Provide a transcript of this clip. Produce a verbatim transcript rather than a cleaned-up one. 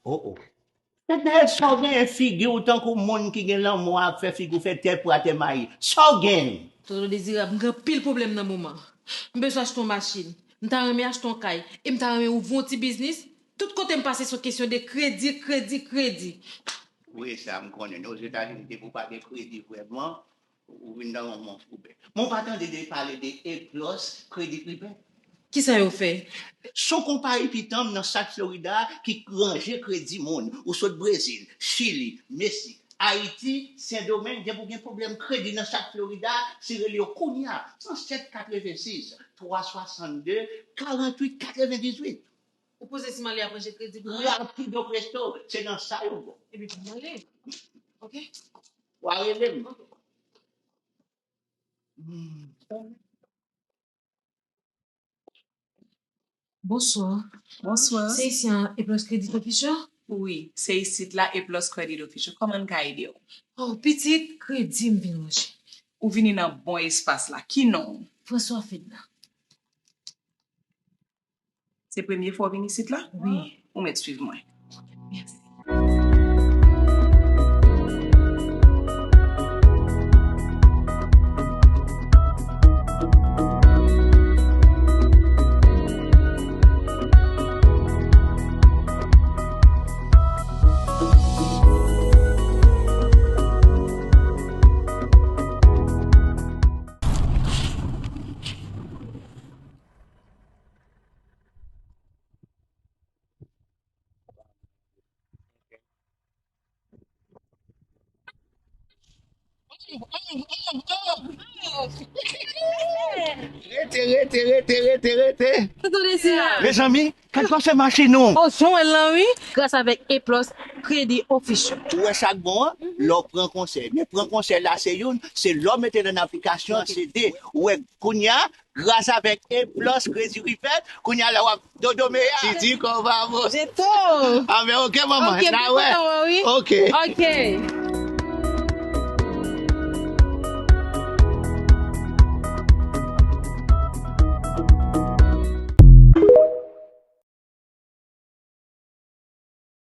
Oh, oh. Fèt Nayèl, sa w genyen figi w tankou moun ki gen lanmò ap fè figi w fè tè pwa tè mayi? Sa w genyen? Tonton Dezirab, m gen anpil pwoblèm nan moman. M bezwen achte yon machin. M ta renmen achte yon kay. E m ta renmen ouvri yon ti biznis. Tout kote m pase se yon kesyon de kredi, kredi, kredi. Wi, sa m konnen. Nan Ozetazini, depi w pa gen kredi vrèman, ou vin nan yon mons ou bèt. Men w pa tande de pale de A plus Credit Repair? Kisa yo fè? Se yon konpayi pitanm nan South Florida ki ranje kredi moun. Ou sot Brezil, Chili, Meksik, Ayiti, Sendomeng, depi w gen pwoblèm kredi nan South Florida, se rele yo kounye a, san sèt katrevensis, twa swasannde, karannwit katrevendizwit. Ou poze si m ale ap ranje kredi pou mwen? Rapido presto, se nan sa yo bon. Epi pou mwen ale. Ok? W a rele m. Bonswa. Bonswa. Se isi an Eplos Credit Official? Wi, se isit la Eplos Credit Official. Kòman n ka ede w? Oh, pitit, kredi m vin ranje. Ou vini nan bon espas la. Ki non w? François Fedna. Se premye fwa w vin isit la? Wi. Ou mèt swiv mwen. Mèsi. Rete, rete, rete, rete, rete. Mezanmi, gad kòman se mache nou. Oh, jan w wè l lan, wi. Gras avèk Eplos Credit Official. Ou wè sa k bon an? Lè w pran konsèy. Men pran konsèy la se youn, se lè w mete l an aplikasyon, se de. Ou wè, kounye a, gras avèk Eplos Credit Repair, kounye a la w ap dodo meyè. Titi kòba bon. Jeto. Anben, oke, manman. Oke, n a wè. Oke. Oke.